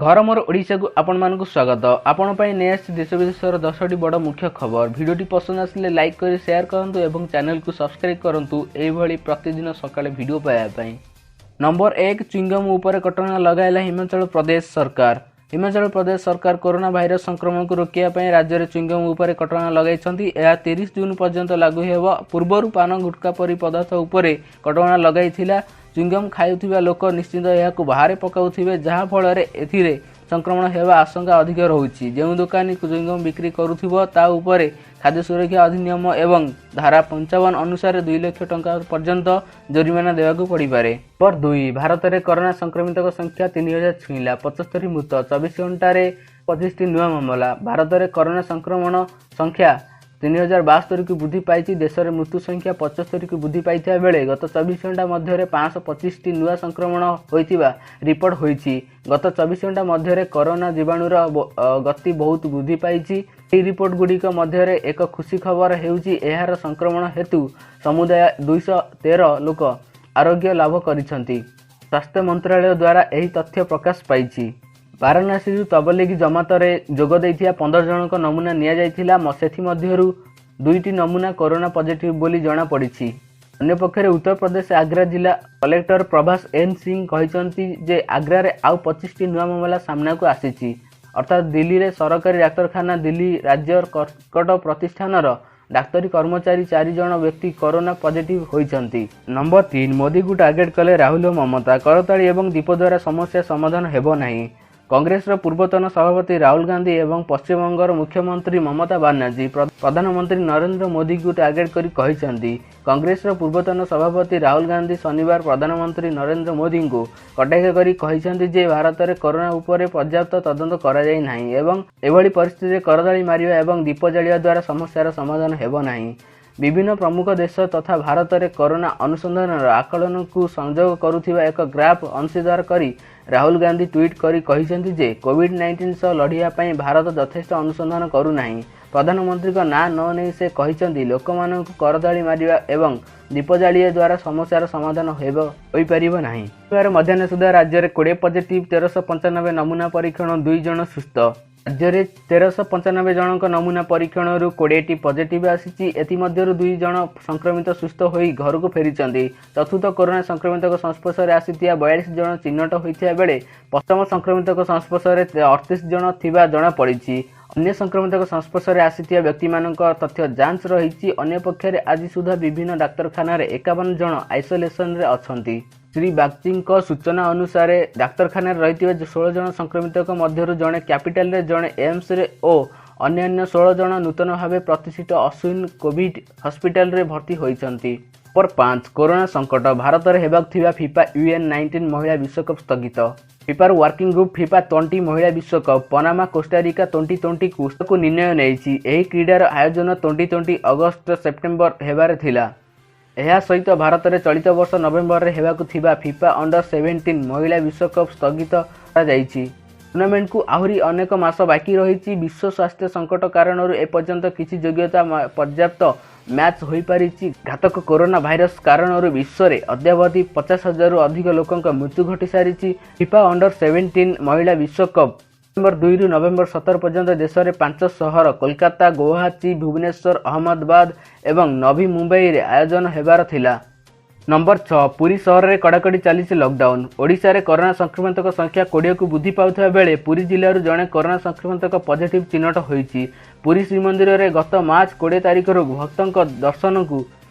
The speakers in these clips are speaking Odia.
ଘର ମୋର ଓଡ଼ିଶାକୁ ଆପଣମାନଙ୍କୁ ସ୍ୱାଗତ। ଆପଣ ପାଇଁ ନେଇ ଆସିଛି ଦେଶ ବିଦେଶର 10ଟି ବଡ଼ ମୁଖ୍ୟ ଖବର। ଭିଡ଼ିଓଟି ପସନ୍ଦ ଆସିଲେ ଲାଇକ୍ କରି ସେୟାର କରନ୍ତୁ ଏବଂ ଚ୍ୟାନେଲକୁ ସବସ୍କ୍ରାଇବ୍ କରନ୍ତୁ ଏଇଭଳି ପ୍ରତିଦିନ ସକାଳେ ଭିଡ଼ିଓ ପାଇବା ପାଇଁ। ନମ୍ବର 1, ଚୁଇଙ୍ଗମ୍ ଉପରେ କଟକଣା ଲଗାଇଲା ହିମାଚଳ ପ୍ରଦେଶ ସରକାର। ହିମାଚଳ ପ୍ରଦେଶ ସରକାର କରୋନା ଭାଇରସ ସଂକ୍ରମଣକୁ ରୋକିବା ପାଇଁ ରାଜ୍ୟରେ ଚୁଇଙ୍ଗମ୍ ଉପରେ କଟକଣା ଲଗାଇଛନ୍ତି। ଏହା 30 ଜୁନ୍ ପର୍ଯ୍ୟନ୍ତ ଲାଗୁ ହେବ। ପୂର୍ବରୁ ପାନ, ଗୁଟଖା ପରି ପଦାର୍ଥ ଉପରେ କଟକଣା ଲଗାଇଥିଲା। ଚୁଇଙ୍ଗମ୍ ଖାଉଥିବା ଲୋକ ନିଶ୍ଚିତ ଏହାକୁ ବାହାରେ ପକାଉଥିବେ, ଯାହାଫଳରେ ଏଥିରେ ସଂକ୍ରମଣ ହେବା ଆଶଙ୍କା ଅଧିକ ରହୁଛି। ଯେଉଁ ଦୋକାନୀ ଚୁଇଙ୍ଗମ୍ ବିକ୍ରି କରୁଥିବ ତା ଉପରେ ଖାଦ୍ୟ ସୁରକ୍ଷା ଅଧିନିୟମ ଏବଂ ଧାରା 55 ଅନୁସାରେ 2 ଲକ୍ଷ ଟଙ୍କା ପର୍ଯ୍ୟନ୍ତ ଜୋରିମାନା ଦେବାକୁ ପଡ଼ିପାରେ। ନମ୍ବର 2, ଭାରତରେ କରୋନା ସଂକ୍ରମିତଙ୍କ ସଂଖ୍ୟା 3000 ଛୁଇଁଲା, 75 ମୃତ। 24 ଘଣ୍ଟାରେ 25ଟି ନୂଆ ମାମଲା। ଭାରତରେ କରୋନା ସଂକ୍ରମଣ ସଂଖ୍ୟା 3072କୁ ବୃଦ୍ଧି ପାଇଛି। ଦେଶରେ ମୃତ୍ୟୁ ସଂଖ୍ୟା 75କୁ ବୃଦ୍ଧି ପାଇଥିବା ବେଳେ ଗତ 24 ଘଣ୍ଟା ମଧ୍ୟରେ 525ଟି ନୂଆ ସଂକ୍ରମଣ ହୋଇଥିବା ରିପୋର୍ଟ ହୋଇଛି। ଗତ 24 ଘଣ୍ଟା ମଧ୍ୟରେ କରୋନା ଜୀବାଣୁର ଗତି ବହୁତ ବୃଦ୍ଧି ପାଇଛି। ଏହି ରିପୋର୍ଟ ଗୁଡ଼ିକ ମଧ୍ୟରେ ଏକ ଖୁସି ଖବର ହେଉଛି ଏହାର ସଂକ୍ରମଣ ହେତୁ ସମୁଦାୟ 213 ଲୋକ ଆରୋଗ୍ୟ ଲାଭ କରିଛନ୍ତି। ସ୍ୱାସ୍ଥ୍ୟ ମନ୍ତ୍ରାଳୟ ଦ୍ୱାରା ଏହି ତଥ୍ୟ ପ୍ରକାଶ ପାଇଛି। ବାରାଣାସୀରୁ ତବଲିଗି ଜମାତରେ ଯୋଗ ଦେଇଥିବା 15 ଜଣଙ୍କ ନମୁନା ନିଆଯାଇଥିଲା। ସେଥିମଧ୍ୟରୁ 2ଟି ନମୁନା କରୋନା ପଜିଟିଭ୍ ବୋଲି ଜଣାପଡ଼ିଛି। ଅନ୍ୟପକ୍ଷରେ ଉତ୍ତରପ୍ରଦେଶ ଆଗ୍ରା ଜିଲ୍ଲା କଲେକ୍ଟର ପ୍ରଭାସ ଏନ୍ ସିଂ କହିଛନ୍ତି ଯେ ଆଗ୍ରାରେ ଆଉ 25ଟି ନୂଆ ମାମଲା ସାମ୍ନାକୁ ଆସିଛି। ଅର୍ଥାତ୍ ଦିଲ୍ଲୀରେ ସରକାରୀ ଡାକ୍ତରଖାନା, ଦିଲ୍ଲୀ ରାଜ୍ୟ କର୍କଟ ପ୍ରତିଷ୍ଠାନର ଡାକ୍ତରୀ କର୍ମଚାରୀ 4 ଜଣ ବ୍ୟକ୍ତି କରୋନା ପଜିଟିଭ୍ ହୋଇଛନ୍ତି। ନମ୍ବର 3, ମୋଦିକୁ ଟାର୍ଗେଟ କଲେ ରାହୁଲ ଓ ମମତା। କରତାଳି ଏବଂ ଦୀପ ଦ୍ୱାରା ସମସ୍ୟା ସମାଧାନ ହେବ ନାହିଁ। କଂଗ୍ରେସର ପୂର୍ବତନ ସଭାପତି ରାହୁଲ ଗାନ୍ଧୀ ଏବଂ ପଶ୍ଚିମବଙ୍ଗର ମୁଖ୍ୟମନ୍ତ୍ରୀ ମମତା ବାନାର୍ଜୀ ପ୍ରଧାନମନ୍ତ୍ରୀ ନରେନ୍ଦ୍ର ମୋଦିଙ୍କୁ ଟାର୍ଗେଟ କରି କହିଛନ୍ତି। କଂଗ୍ରେସର ପୂର୍ବତନ ସଭାପତି ରାହୁଲ ଗାନ୍ଧୀ ଶନିବାର ପ୍ରଧାନମନ୍ତ୍ରୀ ନରେନ୍ଦ୍ର ମୋଦିଙ୍କୁ କଟାକ୍ଷ କରି କହିଛନ୍ତି ଯେ ଭାରତରେ କରୋନା ଉପରେ ପର୍ଯ୍ୟାପ୍ତ ତଦନ୍ତ କରାଯାଇ ନାହିଁ ଏବଂ ଏଭଳି ପରିସ୍ଥିତିରେ କରତାଳି ମାରିବା ଏବଂ ଦୀପ ଜାଳିବା ଦ୍ୱାରା ସମସ୍ୟାର ସମାଧାନ ହେବ ନାହିଁ। ବିଭିନ୍ନ ପ୍ରମୁଖ ଦେଶ ତଥା ଭାରତରେ କରୋନା ଅନୁସନ୍ଧାନର ଆକଳନକୁ ସଂଯୋଗ କରୁଥିବା ଏକ ଗ୍ରାଫ ଅଂଶୀଦାର କରି ରାହୁଲ ଗାନ୍ଧୀ ଟ୍ୱିଟ୍ କରି କହିଛନ୍ତି ଯେ କୋଭିଡ୍-19 ସହ ଲଢ଼ିବା ପାଇଁ ଭାରତ ଯଥେଷ୍ଟ ଅନୁସନ୍ଧାନ କରୁନାହିଁ। ପ୍ରଧାନମନ୍ତ୍ରୀଙ୍କ ନାଁ ନ ନେଇ ସେ କହିଛନ୍ତି, ଲୋକମାନଙ୍କୁ କରତାଳି ମାରିବା ଏବଂ ଦୀପ ଜାଳିବା ଦ୍ୱାରା ସମସ୍ୟାର ସମାଧାନ ହୋଇପାରିବ ନାହିଁ। ଶନିବାର ମଧ୍ୟାହ୍ନ ସୁଦ୍ଧା ରାଜ୍ୟରେ 20 ପଜିଟିଭ୍, 1395 ନମୁନା ପରୀକ୍ଷଣ, 2 ଜଣ ସୁସ୍ଥ। ରାଜ୍ୟରେ 1395 ଜଣଙ୍କ ନମୁନା ପରୀକ୍ଷଣରୁ 20ଟି ପଜିଟିଭ୍ ଆସିଛି। ଏଥିମଧ୍ୟରୁ 2 ଜଣ ସଂକ୍ରମିତ ସୁସ୍ଥ ହୋଇ ଘରକୁ ଫେରିଛନ୍ତି। ଚତୁର୍ଥ କରୋନା ସଂକ୍ରମିତଙ୍କ ସଂସ୍ପର୍ଶରେ ଆସିଥିବା 42 ଜଣ ଚିହ୍ନଟ ହୋଇଥିବା ବେଳେ ପଞ୍ଚମ ସଂକ୍ରମିତଙ୍କ ସଂସ୍ପର୍ଶରେ 38 ଜଣ ଥିବା ଜଣାପଡ଼ିଛି। ଅନ୍ୟ ସଂକ୍ରମିତଙ୍କ ସଂସ୍ପର୍ଶରେ ଆସିଥିବା ବ୍ୟକ୍ତିମାନଙ୍କ ତଥ୍ୟ ଯାଞ୍ଚ ରହିଛି। ଅନ୍ୟପକ୍ଷରେ ଆଜି ସୁଦ୍ଧା ବିଭିନ୍ନ ଡାକ୍ତରଖାନାରେ 51 ଜଣ ଆଇସୋଲେସନରେ ଅଛନ୍ତି। ଶ୍ରୀ ବାଗଚିଙ୍କ ସୂଚନା ଅନୁସାରେ ଡାକ୍ତରଖାନାରେ ରହିଥିବା 16 ଜଣ ସଂକ୍ରମିତଙ୍କ ମଧ୍ୟରୁ ଜଣେ କ୍ୟାପିଟାଲରେ, ଜଣେ ଏମ୍ସରେ ଓ ଅନ୍ୟାନ୍ୟ 16 ଜଣ ନୂତନ ଭାବେ ପ୍ରତିଷ୍ଠିତ ଅଶ୍ୱିନ କୋଭିଡ୍ ହସ୍ପିଟାଲରେ ଭର୍ତ୍ତି ହୋଇଛନ୍ତି। ନମ୍ବର 5, କରୋନା ସଙ୍କଟ। ଭାରତରେ ହେବାକୁ ଥିବା ଫିଫା ୟୁଏନ୍-19 ମହିଳା ବିଶ୍ୱକପ୍ ସ୍ଥଗିତ। ଫିଫାର ୱାର୍କିଂ ଗ୍ରୁପ୍ ଫିଫା 20 ମହିଳା ବିଶ୍ୱକପ୍ ପନାମା କୋଷ୍ଟାରିକା 2020କୁ ନିର୍ଣ୍ଣୟ ନେଇଛି। ଏହି କ୍ରୀଡ଼ାର ଆୟୋଜନ 2020 ଅଗଷ୍ଟ ସେପ୍ଟେମ୍ବର ହେବାର ଥିଲା। ଏହା ସହିତ ଭାରତରେ ଚଳିତ ବର୍ଷ ନଭେମ୍ବରରେ ହେବାକୁ ଥିବା ଫିଫା ଅଣ୍ଡର 17 ମହିଳା ବିଶ୍ୱକପ୍ ସ୍ଥଗିତ କରାଯାଇଛି। ଟୁର୍ଣ୍ଣାମେଣ୍ଟକୁ ଆହୁରି ଅନେକ ମାସ ବାକି ରହିଛି। ବିଶ୍ୱ ସ୍ୱାସ୍ଥ୍ୟ ସଙ୍କଟ କାରଣରୁ ଏପର୍ଯ୍ୟନ୍ତ କିଛି ଯୋଗ୍ୟତା ପର୍ଯ୍ୟାପ୍ତ ମ୍ୟାଚ୍ ହୋଇପାରିଛି। ଘାତକ କରୋନା ଭାଇରସ କାରଣରୁ ବିଶ୍ୱରେ ଅଦ୍ୟାବଧି 50,000ରୁ ଅଧିକ ଲୋକଙ୍କ ମୃତ୍ୟୁ ଘଟିସାରିଛି। ଫିଫା ଅଣ୍ଡର 17 ମହିଳା ବିଶ୍ୱକପ୍ ନଭେମ୍ବର 2ରୁ ନଭେମ୍ବର 17 ପର୍ଯ୍ୟନ୍ତ ଦେଶରେ 5 ସହର କୋଲକାତା, ଗୁଆହାଟୀ, ଭୁବନେଶ୍ୱର, ଅହମ୍ମଦାବାଦ ଏବଂ ନଭି ମୁମ୍ବାଇରେ ଆୟୋଜନ ହେବାର ଥିଲା। ନମ୍ବର 6, ପୁରୀ ସହରରେ କଡ଼ାକଡ଼ି ଚାଲିଛି ଲକଡାଉନ୍। ଓଡ଼ିଶାରେ କରୋନା ସଂକ୍ରମିତଙ୍କ ସଂଖ୍ୟା 20କୁ ବୃଦ୍ଧି ପାଉଥିବା ବେଳେ ପୁରୀ ଜିଲ୍ଲାରୁ ଜଣେ କରୋନା ସଂକ୍ରମିତଙ୍କ ପଜିଟିଭ୍ ଚିହ୍ନଟ ହୋଇଛି। ପୁରୀ ଶ୍ରୀମନ୍ଦିରରେ ଗତ ମାର୍ଚ୍ଚ 20 ତାରିଖରୁ ଭକ୍ତଙ୍କ ଦର୍ଶନକୁ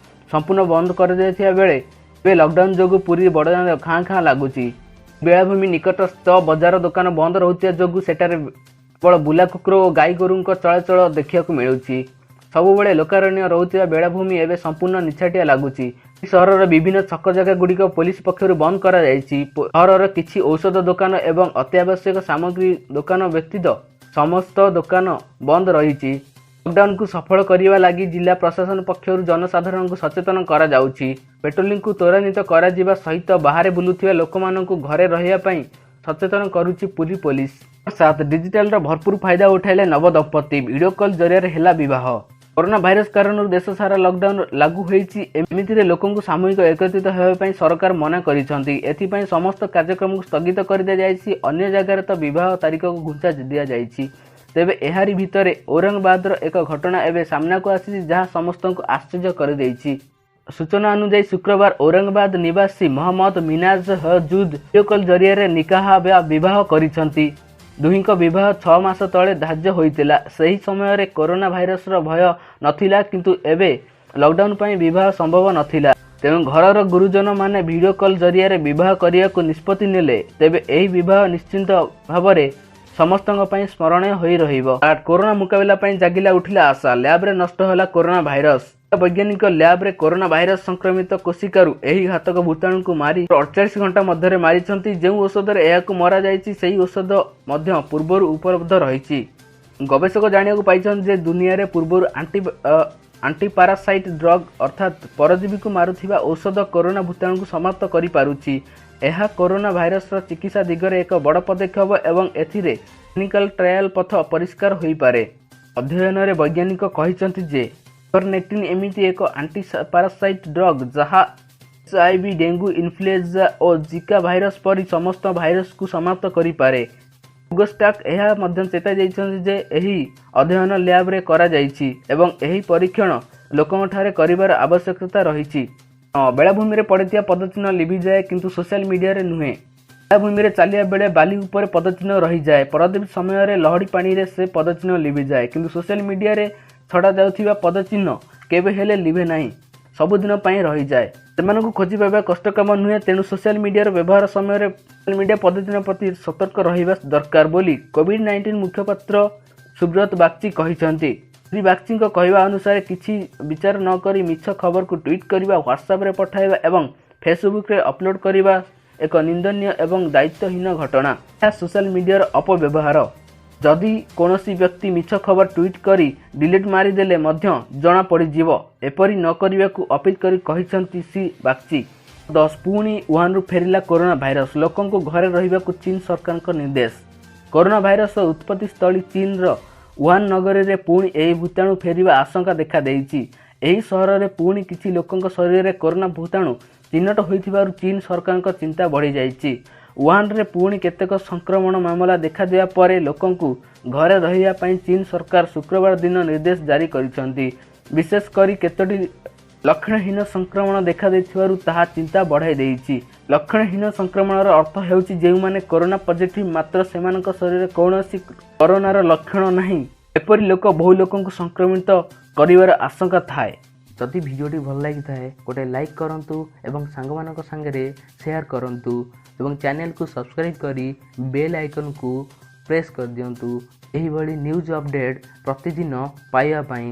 ସମ୍ପୂର୍ଣ୍ଣ ବନ୍ଦ କରାଯାଇଥିବା ବେଳେ ଏବେ ଲକଡାଉନ୍ ଯୋଗୁଁ ପୁରୀ ବଡ଼ଦାଣ୍ଡ ଖାଁ ଖାଁ ଲାଗୁଛି। ବେଳାଭୂମି ନିକଟସ୍ଥ ବଜାର ଦୋକାନ ବନ୍ଦ ରହୁଥିବା ଯୋଗୁଁ ସେଠାରେ କେବଳ ବୁଲା କୁକୁର ଓ ଗାଈ ଗୋରୁଙ୍କ ଚଳାଚଳ ଦେଖିବାକୁ ମିଳୁଛି। ସବୁବେଳେ ଲୋକାରଣ୍ୟ ରହୁଥିବା ବେଳାଭୂମି ଏବେ ସମ୍ପୂର୍ଣ୍ଣ ନିଛାଟିଆ ଲାଗୁଛି। ସହରର ବିଭିନ୍ନ ଛକ ଜାଗା ଗୁଡ଼ିକ ପୋଲିସ ପକ୍ଷରୁ ବନ୍ଦ କରାଯାଇଛି। ସହରର କିଛି ଔଷଧ ଦୋକାନ ଏବଂ ଅତ୍ୟାବଶ୍ୟକ ସାମଗ୍ରୀ ଦୋକାନ ବ୍ୟତୀତ ସମସ୍ତ ଦୋକାନ ବନ୍ଦ ରହିଛି। ଲକଡାଉନକୁ ସଫଳ କରିବା ଲାଗି ଜିଲ୍ଲା ପ୍ରଶାସନ ପକ୍ଷରୁ ଜନସାଧାରଣଙ୍କୁ ସଚେତନ କରାଯାଉଛି। ପେଟ୍ରୋଲିଂକୁ ତ୍ୱରାନ୍ୱିତ କରାଯିବା ସହିତ ବାହାରେ ବୁଲୁଥିବା ଲୋକମାନଙ୍କୁ ଘରେ ରହିବା ପାଇଁ ସଚେତନ କରୁଛି ପୁରୀ ପୋଲିସ। 7, ଡିଜିଟାଲର ଭରପୁର ଫାଇଦା ଉଠାଇଲେ ନବଦମ୍ପତି। ଭିଡ଼ିଓ କଲ୍ ଜରିଆରେ ହେଲା ବିବାହ। କରୋନା ଭାଇରସ କାରଣରୁ ଦେଶ ସାରା ଲକଡାଉନ ଲାଗୁ ହୋଇଛି। ଏମିତିରେ ଲୋକଙ୍କୁ ସାମୂହିକ ଏକତ୍ରିତ ହେବା ପାଇଁ ସରକାର ମନା କରିଛନ୍ତି। ଏଥିପାଇଁ ସମସ୍ତ କାର୍ଯ୍ୟକ୍ରମକୁ ସ୍ଥଗିତ କରିଦିଆଯାଇଛି। ଅନ୍ୟ ଜାଗାରେ ତ ବିବାହ ତାରିଖକୁ ଘୁଞ୍ଚା ଦିଆଯାଇଛି। ତେବେ ଏହାରି ଭିତରେ ଔରଙ୍ଗାବାଦର ଏକ ଘଟଣା ଏବେ ସାମ୍ନାକୁ ଆସିଛି, ଯାହା ସମସ୍ତଙ୍କୁ ଆଶ୍ଚର୍ଯ୍ୟ କରିଦେଇଛି। ସୂଚନା ଅନୁଯାୟୀ, ଶୁକ୍ରବାର ଔରଙ୍ଗାବାଦ ନିବାସୀ ମହମ୍ମଦ ମିନାଜ ହଜୁଦ ଭିଡିଓ କଲ୍ ଜରିଆରେ ନିକାହ ବା ବିବାହ କରିଛନ୍ତି। ଦୁହିଁଙ୍କ ବିବାହ 6 ମାସ ତଳେ ଧାର୍ଯ୍ୟ ହୋଇଥିଲା। ସେହି ସମୟରେ କରୋନା ଭାଇରସର ଭୟ ନଥିଲା, କିନ୍ତୁ ଏବେ ଲକଡାଉନ ପାଇଁ ବିବାହ ସମ୍ଭବ ନଥିଲା। ତେଣୁ ଘରର ଗୁରୁଜନମାନେ ଭିଡିଓ କଲ୍ ଜରିଆରେ ବିବାହ କରିବାକୁ ନିଷ୍ପତ୍ତି ନେଲେ। ତେବେ ଏହି ବିବାହ ନିଶ୍ଚିତ ଭାବରେ ସମସ୍ତଙ୍କ ପାଇଁ ସ୍ମରଣୀୟ ହୋଇ ରହିବ। କରୋନା ମୁକାବିଲା ପାଇଁ ଜାଗିଲା ଉଠିଲା ଆଶା, ଲ୍ୟାବରେ ନଷ୍ଟ ହେଲା କରୋନା ଭାଇରସ। ବୈଜ୍ଞାନିକ ଲ୍ୟାବରେ କରୋନା ଭାଇରସ ସଂକ୍ରମିତ କୋଶିକାରୁ ଏହି ଘାତକ ଭୂତାଣୁକୁ ମାରି 48 ଘଣ୍ଟା ମଧ୍ୟରେ ମାରିଛନ୍ତି। ଯେଉଁ ଔଷଧରେ ଏହାକୁ ମରାଯାଇଛି, ସେହି ଔଷଧ ମଧ୍ୟ ପୂର୍ବରୁ ଉପଲବ୍ଧ ରହିଛି। ଗବେଷକ ଜାଣିବାକୁ ପାଇଛନ୍ତି ଯେ ଦୁନିଆରେ ପୂର୍ବରୁ ଆଣ୍ଟିପାରାସାଇଟ୍ ଡ୍ରଗ୍, ଅର୍ଥାତ୍ ପରଜୀବୀକୁ ମାରୁଥିବା ଔଷଧ କରୋନା ଭୂତାଣୁକୁ ସମାପ୍ତ କରିପାରୁଛି। ଏହା କରୋନା ଭାଇରସର ଚିକିତ୍ସା ଦିଗରେ ଏକ ବଡ଼ ପଦକ୍ଷେପ ଏବଂ ଏଥିରେ କ୍ଲିନିକାଲ ଟ୍ରାଏଲ ପଥ ପରିଷ୍କାର ହୋଇପାରେ। ଅଧ୍ୟୟନରେ ବୈଜ୍ଞାନିକ କହିଛନ୍ତି ଯେ ଇଭରମେକ୍ଟିନ୍ ଏମିତି ଏକ ଆଣ୍ଟିପାରାସାଇଟ୍ ଡ୍ରଗ୍ ଯାହା ଏଚ୍.ଆଇ.ଭି., ଡେଙ୍ଗୁ, ଇନଫ୍ଲୁଏଞ୍ଜା ଓ ଜିକା ଭାଇରସ ପରି ସମସ୍ତ ଭାଇରସକୁ ସମାପ୍ତ କରିପାରେ। ହୁଗୋଷ୍ଟାକ୍ ଏହା ମଧ୍ୟ ଚେତାଇ ଦେଇଛନ୍ତି ଯେ ଏହି ଅଧ୍ୟୟନ ଲ୍ୟାବରେ କରାଯାଇଛି ଏବଂ ଏହି ପରୀକ୍ଷଣ ଲୋକଙ୍କଠାରେ କରିବାର ଆବଶ୍ୟକତା ରହିଛି। ବେଳାଭୂମିରେ ପଡ଼ିଥିବା ପଦଚିହ୍ନ ଲିଭିଯାଏ, କିନ୍ତୁ ସୋସିଆଲ ମିଡିଆରେ ନୁହେଁ। ବେଳାଭୂମିରେ ଚାଲିବା ବେଳେ ବାଲି ଉପରେ ପଦଚିହ୍ନ ରହିଯାଏ। ପରବର୍ତ୍ତୀ ସମୟରେ ଲହଡ଼ି ପାଣିରେ ସେ ପଦଚିହ୍ନ ଲିଭିଯାଏ, କିନ୍ତୁ ସୋସିଆଲ ମିଡିଆରେ ଛଡ଼ାଯାଉଥିବା ପଦଚିହ୍ନ କେବେ ହେଲେ ଲିଭେ ନାହିଁ, ସବୁଦିନ ପାଇଁ ରହିଯାଏ। ସେମାନଙ୍କୁ ଖୋଜି ପାଇବା କଷ୍ଟ କାମ ନୁହେଁ। ତେଣୁ ସୋସିଆଲ ମିଡିଆର ବ୍ୟବହାର ସମୟରେ ସୋସିଆଲ ମିଡିଆ ପଦଚିହ୍ନ ପ୍ରତି ସତର୍କ ରହିବା ଦରକାର ବୋଲି କୋଭିଡ-19 ମୁଖପାତ୍ର ସୁବ୍ରତ ବାଗଚୀ କହିଛନ୍ତି। ଶ୍ରୀ ବାଗଚୀଙ୍କ କହିବା ଅନୁସାରେ, କିଛି ବିଚାର ନ କରି ମିଛ ଖବରକୁ ଟ୍ୱିଟ୍ କରିବା, ହ୍ୱାଟ୍ସଆପରେ ପଠାଇବା ଏବଂ ଫେସବୁକରେ ଅପଲୋଡ୍ କରିବା ଏକ ନିନ୍ଦନୀୟ ଏବଂ ଦାୟିତ୍ୱହୀନ ଘଟଣା। ଏହା ସୋସିଆଲ ମିଡିଆର ଅପବ୍ୟବହାର। ଯଦି କୌଣସି ବ୍ୟକ୍ତି ମିଛ ଖବର ଟ୍ୱିଟ୍ କରି ଡିଲିଟ୍ ମାରିଦେଲେ ମଧ୍ୟ ଜଣାପଡ଼ିଯିବ। ଏପରି ନ କରିବାକୁ ଅପିଲ କରି କହିଛନ୍ତି ଶ୍ରୀ ବାଗଚୀ। 10, ପୁଣି ଉହାନରୁ ଫେରିଲା କରୋନା ଭାଇରସ, ଲୋକଙ୍କୁ ଘରେ ରହିବାକୁ ଚୀନ ସରକାରଙ୍କ ନିର୍ଦ୍ଦେଶ। କରୋନା ଭାଇରସର ଉତ୍ପତ୍ତିସ୍ଥଳୀ ଚୀନର ଉହାନ ନଗରୀରେ ପୁଣି ଏହି ଭୂତାଣୁ ଫେରିବା ଆଶଙ୍କା ଦେଖାଦେଇଛି। ଏହି ସହରରେ ପୁଣି କିଛି ଲୋକଙ୍କ ଶରୀରରେ କରୋନା ଭୂତାଣୁ ଚିହ୍ନଟ ହୋଇଥିବାରୁ ଚୀନ ସରକାରଙ୍କ ଚିନ୍ତା ବଢ଼ିଯାଇଛି। ଉହାନରେ ପୁଣି କେତେକ ସଂକ୍ରମଣ ମାମଲା ଦେଖାଦେବା ପରେ ଲୋକଙ୍କୁ ଘରେ ରହିବା ପାଇଁ ଚୀନ ସରକାର ଶୁକ୍ରବାର ଦିନ ନିର୍ଦ୍ଦେଶ ଜାରି କରିଛନ୍ତି। ବିଶେଷ କରି କେତୋଟି ଲକ୍ଷଣହୀନ ସଂକ୍ରମଣ ଦେଖାଦେଇଥିବାରୁ ତାହା ଚିନ୍ତା ବଢ଼ାଇ ଦେଇଛି। ଲକ୍ଷଣହୀନ ସଂକ୍ରମଣର ଅର୍ଥ ହେଉଛି ଯେଉଁମାନେ କରୋନା ପଜିଟିଭ୍, ମାତ୍ର ସେମାନଙ୍କ ଶରୀରରେ କୌଣସି କରୋନାର ଲକ୍ଷଣ ନାହିଁ। ଏପରି ଲୋକ ବହୁ ଲୋକଙ୍କୁ ସଂକ୍ରମିତ କରିବାର ଆଶଙ୍କା ଥାଏ। ଯଦି ଭିଡ଼ିଓଟି ଭଲ ଲାଗିଥାଏ, ଗୋଟେ ଲାଇକ୍ କରନ୍ତୁ ଏବଂ ସାଙ୍ଗମାନଙ୍କ ସାଙ୍ଗରେ ସେୟାର କରନ୍ତୁ ଏବଂ ଚ୍ୟାନେଲକୁ ସବସ୍କ୍ରାଇବ୍ କରି ବେଲ୍ ଆଇକନ୍କୁ ପ୍ରେସ୍ କରିଦିଅନ୍ତୁ ଏହିଭଳି ନ୍ୟୁଜ୍ ଅପଡ଼େଟ୍ ପ୍ରତିଦିନ ପାଇବା ପାଇଁ।